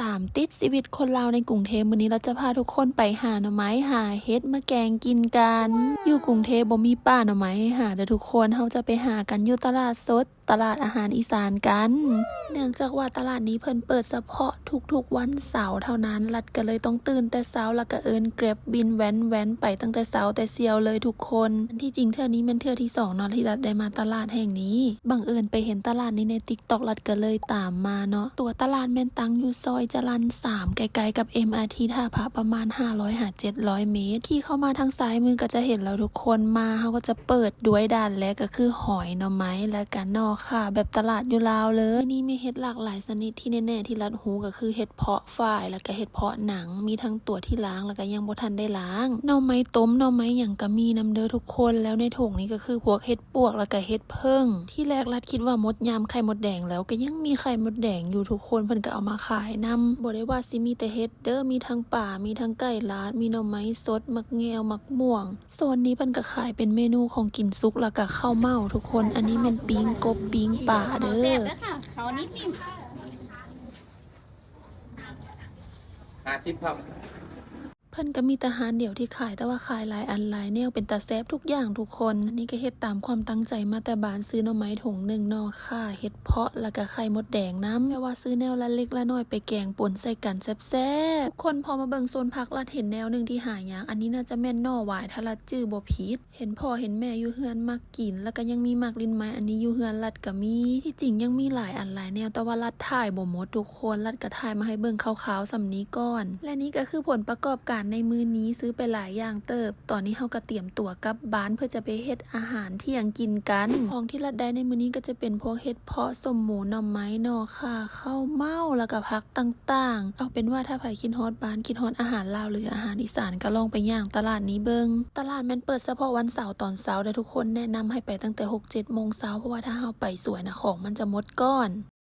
ຕາມຕິດຊີວິດຄົນລາວໃນກຸງເທບ ມື້ນີ້ລາວຈະພາທຸກຄົນໄປຫາໜໍ່ໄມ້ ຫາເຫັດມາແກງກິນກັນ. ຢູ່ກຸງເທບບໍ່ມີປ່າໜໍ່ໄມ້ໃຫ້ຫາເດີ້ທຸກຄົນ, ເຮົາຈະໄປຫາກັນຢູ່ຕະຫຼາດສົດ ຕະຫຼາດອາຫານອີສານກັນ. ເນື່ອງຈາກວ່າຕະຫຼາດນີ້ເພິ່ນເປີດສະເພາະທຸກໆວັນເສົາເທົ່ານັ້ນ, ລັດກໍເລີຍຕ້ອງຕື່ນແຕ່ເຊົ້າ ແລ້ວກໍເອີ້ນແກຣັບບິນແວ່ນໆໄປຕັ້ງແຕ່ເຊົ້າແຕ່ສ່ຽວເລີຍທຸກຄົນ. ອັນທີ່ຈິງເທື່ອນີ້ແມ່ນເທື່ອທີສອງເນາະ ທີ່ລັດໄດ້ມາຕະຫຼາດແຫ່ງນີ້. ບັງເອີນໄປເຫັນຕະຫຼາດນີ້ໃນຕິກຕັອກ ລັດກໍເລີຍຕາມມາເນາະ. ຕົວຕະຫຼາດແມ່ນຕັ້ງຢູ່ຊອຍຈະລັນສາມ ໃກ້ໆກັບເອັມອາທີທ່າພະ ປະມານຫ້າຮ້ອຍຫາເຈັດຮ້ອຍເມດ. ຂີ່ເຂົ້າມາທາງຊ້າຍມືກໍຈະເຫັນແລ້ວທຸກຄົນ. ມາເຮົາກໍຈະເປີດດ້ວຍດ້ານແລກກໍຄືຫອຍໜໍ່ໄມ້ ແລ້ວກໍໜໍ່ຂ່າ ແບບຕະຫຼາດຢູ່ລາວເລີຍ. ມີເຫັດຫຼາກຫຼາຍຊະນິດ, ທີ່ແນ່ໆທີ່ລັດຮູ້ກໍຄືເຫັດເພາະຝ້າຍ ແລ້ວກໍເຫັດເພາະໜັງ, ມີທັງຕົວທີ່ລ້າງ ແລ້ວກໍຍັງບໍ່ທັນໄດ້ລ້າງ. ໜໍ່ໄມ້ຕົ້ມ ໜໍ່ໄມ້ຫຍັງກໍມີນຳເດີ້ທຸກຄົນ. ແລ້ວໃນຖົງນີ້ກໍຄືພວກເຫັດ ປວກ ແລ້ວກະເຫັດເຜິ້ງ. ທີແລກລັດຄິດວ່າໝົດຍາມໄຂ່ມົດແດງແລ້ວ, ກໍຍັງມີໄຂ່ມົດແດງຢູ່ທຸກຄົນ, ເພິ່ນກໍເອົາມາຂາຍນຳ. ບໍ່ໄດ້ວ່າຊິມີແຕ່ເຫັດເດີ້, ມີທັງປາ, ມີທັງໄກ່ລາດ, ມີໜໍ່ໄມ້ສົດ, ໝາກແງວ, ໝາກມ່ວງ. ໂຊນນີ້ເພິ່ນກໍຂາຍເປັນເມນູຂອງກິນສຸກ ແລ້ວກະເຂົ້າເໝົາທຸກຄົນ. ອັນນີ້ແມ່ນປີ້ງກົບ, ປີ້ງປາເດີ້. ເອົາແຊບເດີ້ ເຂົານິດໜຶ່ງ ຫ້າສິບພັນ. ເພິ່ນກໍມີແຕ່ຮ້ານດຽວທີ່ຂາຍ, ແຕ່ວ່າຂາຍຫຼາຍອັນຫຼາຍແນວ, ເປັນຕາແຊບທຸກຢ່າງທຸກຄົນ. ອັນນີ້ກໍເຮັດຕາມຄວາມຕັ້ງໃຈມາແຕ່ບ້ານ, ຊື້ໜໍ່ໄມ້ຖົງໜຶ່ງ, ໜໍ່ຂ່າ, ເຫັດເຜາະ ແລ້ວກໍໄຂ່ມົດແດງນຳ. ແຕ່ວ່າຊື້ແນວລະເລັກລະນ້ອຍໄປແກງປົນໃສ່ກັນແຊບໆ. ທຸກຄົນ ພໍມາເບິ່ງໂຊນຜັກ, ລັດເຫັນແນວໜຶ່ງທີ່ຫາຍາກ. ອັນນີ້ໜ້າຈະແມ່ນໜໍ່ຫວາຍ, ຖ້າລັດຈື່ບໍ່ຜິດ. ເຫັນພໍ່ເຫັນແມ່ຢູ່ເຮືອນມັກກິນ, ແລ້ວກໍຍັງມີໝາກລິ້ນໄມ້, ອັນນີ້ຢູ່ເຮືອນລັດກໍມີ. ທີ່ຈິງຍັງມີຫຼາຍອັນຫຼາຍແນວ, ແຕ່ວ່າລັດຖ່າຍບໍ່ໝົດທຸກຄົນ, ລັດກໍຖ່າຍມາໃຫ້ເບິ່ງຄ່າວໆສ່ຳນີ້ກ່ອນ. ແລະນີ້ກໍຄືຜົນປະກອບການໃນມື້ນີ້, ຊື້ໄປຫຼາຍຢ່າງເຕີບ. ຕອນນີ້ເຮົາກໍຕຽມຕົວກັບບ້ານ ເພື່ອຈະໄປເຮັດອາຫານທ່ຽງກິນກັນ. ຂອງທີ່ລັດໄດ້ໃນມື້ນີ້ກໍຈະເປັນພວກເຫັດເຜາະ, ສົ້ມໝູ, ໜໍ່ໄມ້, ໜໍ່ຂ່າ, ເຂົ້າເໝົາ ແລ້ວກໍຜັກຕ່າງໆ. ເອົາເປັນວ່າຖ້າໃຜຄິດຮອດບ້ານ, ຄິດຮອດອາຫານລາວ ຫຼື ອາຫານອີສານ ກໍລອງໄປຍ່າງຕະຫຼາດນີ້ເບິ່ງ. ຕະຫຼາດແມ່ນເປີດສະເພາະວັນເສົາຕອນເຊົ້າເດີ້ທຸກຄົນ, ແນະນຳໃຫ້ໄປຕັ້ງແຕ່ຫົກເຈັດໂມງເຊົ້າ, ເພາະວ່າຖ້າເຮົາໄປສວຍນະ ຂອງມັນຈະໝົດກ່ອນ.